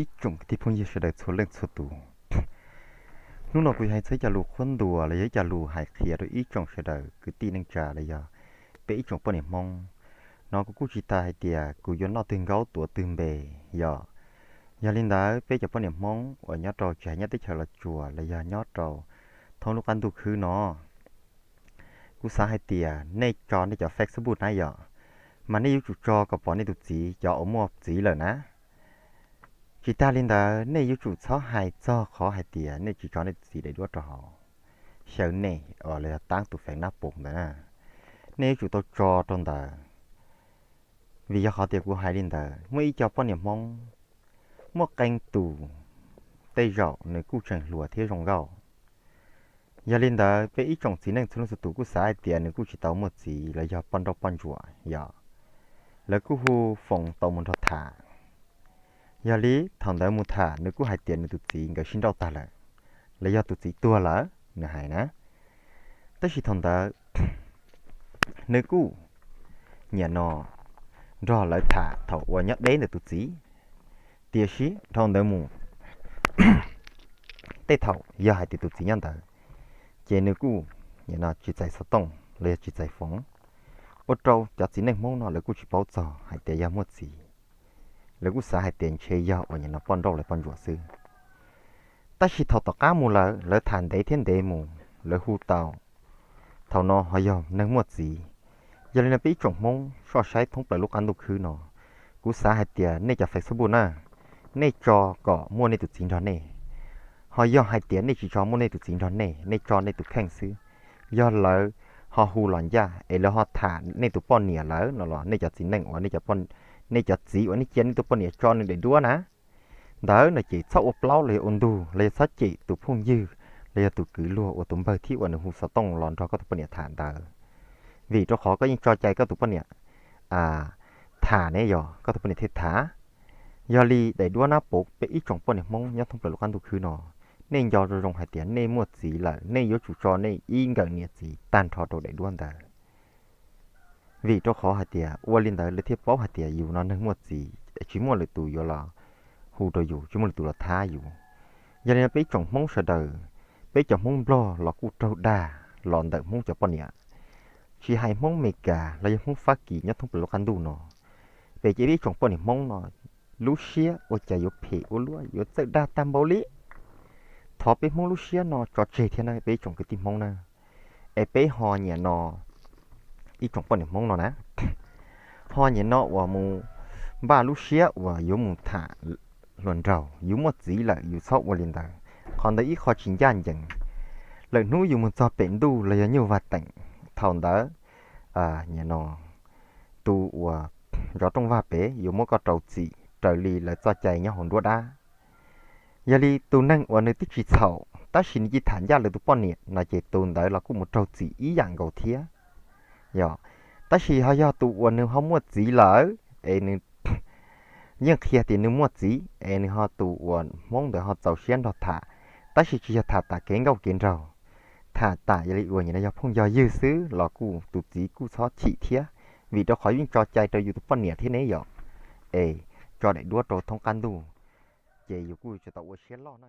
Ib tsoom kwv tij phooj ywg sawv daws txhua leej txhua tus, hnub no kuv yuav hais txog ib co lus qhuab ntuas los yog ib co lus hais qhia rau ib tsoom sawv daws kwv tij neej tsa los yog peb ib tsoom poj niam Hmoob. No kuv kuj tsis tas hais tias kuv yuav noj twg nkaub tuav twg npe, yog. Yog li ntawd peb cov poj niam Hmoob uas nyob rau tsis hais nyob teb chaws Los Tsuas los yog nyob rau thoob lub qab ntuj khwb no, kuv xav hais tias nej tso nej cov Facebook na yom, mas nej yuav tsum tso kom pom nej tus txiv cov uas muaj txiv lawm na. Tsis tas li ntawd nej yuav tsum txhob hais txog qhov hais tias nej tsis tso nej tus txiv daim duab rau hauv, xyaw nej los yog tab tus feem nab pos ntawd na. Nej yuav tsum tau tso rau ntawd, vim yog qhov tias kuv hais li ntawd muaj ib co poj niam Hmoob muaj qee tus tej zaum nws kuj tseem hluas thiab zoo nkauj. Yog li ntawd peb ib tsoom txiv neej txhua leej txhua tus kuj xav hais tias nws kuj tsis tau muaj txiv los yog poj nrauj poj ntsuam, yog, lawv kuj hu foos tau mus nrog tham. Yog li thaum ntawd mus tham nws kuj hais tias nws tus txiv nkawd sib nrauj tag lawm, los yog tus txiv tuag lawm nws hais na. Tab sis thaum ntawd nws kuj nyiam no nrog lawv tham thaum uas nyob deb ntawm tus txiv, tiam sis dhau ntawd mus tej thaum yog hais tias tus txiv nyob ntawd, ces nws kuj nyiam no tsis txais xov tooj los yog tsis txais foos, ua rau cov txiv neej Hmoob no lawv kuj tsis paub txog hais tias yog muaj txiv. Lawv kuj xav hais tias ntshe yog uas nyiam no poj nrauj los poj ntsuam xwb. Tab sis thaum tom qab mus lawm lawv tham ntev thiab ntev mus lawv hu tau thaum no ho yog neeg muaj txiv. Yog li no peb ib tsoom Hmoob soj saib thoob plaws lub qab ntuj khwb no, kuv xav hais tias nej cov Facebook na, nej tso kom muaj nej tus txiv nrog nej. Ho yog hais tias nej tsis tso muaj nej tus txiv nrog nej, nej tso nej tus kheej xwb, yog lawv ho hu los ncaj es lawv ho tham nej tus poj niam lawm no los nej cov txiv neej uas nej cov txiv uas nej cia nej tus poj niam tso nws daim duab na, ntawd no ces txhob ua plaub los yog ua ntug los yog txhob cem tus phooj ywg los yog tus kwv luag uas tus npawg thiab uas nws hu xov tooj los nrog koj tus poj niam tham ntawd. Vim rau qhov koj yeej tso cai koj tus poj niam tham ne, yog koj tus poj niam thiaj tham. Yog li daim duab nab pov peb ib tsoom poj niam Hmoob nyob thoob plaws lub qab ntuj khwb no, nej nco zoo zoo hais tias nej muaj txiv lawm nej yuav tsum tso nej ib nkawm niam txiv tag nrho rau daim duab ntawd. Vim rau qhov hais tias ua li ntawd lawv thiaj paub hais tias yus no neeg muaj txiv, tsis muaj lwm tus yuav los hu rau yus, tsis muaj lwm tus los thab yus. Yog li no peb ib tsoom Hmoob sawv daws, peb cov Hmoob Nplog los kuj raug dag los ntawm Hmoob cov poj niam, tsis hais Hmoob Amelikas los yog Hmoob Fab Kis nyob thoob plaws lub qab ntuj no, peb ces peb ib tsoom poj niam Hmoob no lub siab ua cas yuav phem ua luaj yuav txawj dag tag npaum li. Thov peb Hmoob lub siab no tso tseg thiab na peb ib tsoom kwv tij Hmoob na. Es peb ho nyiam no, ib tsoom poj niam Hmoob no na, ho nyiam no uas mus npaj lub siab uas yuav mus tham hluas nraug, yus muaj txiv lawm yus txhob ua li ntawd. Qhov ntawd ib qho tsis ncaj ncees. Lwm hnub yus mus txog pem ntuj los yog nyuj vaj teem, thaum ntawd nyiam no tus uas zov rooj vag pem yuav muab koj rau txim raws li lawv txoj cai nyob hauv nruab dab. Yog li tus neeg uas nws twb tsis txhaum tab sis nws cia tham ncaj lwm tus poj niam no ces tus ntawd los kuj mus raug txim ib yam nkaus thiab. Yog, tab sis ho yog tus uas nws ho muaj txiv lawm es nws yeej qhia tias nws muaj txiv es nws ho tus uas Hmoob ntawd ho txaus siab nrog tham, tab sis tsis yog tham tas kev nkauj kev nraug, tham tas yog li uas nyiam no yog phooj yog ywg xwb los kuj tus txiv kuj txhob chim thiab, vim rau qhov yeej tso cai rau yus tus poj niam thiab ne yom. Es tso daim duab rau thoob qab ntuj ces yus kuj tsis tau ua siab loj na.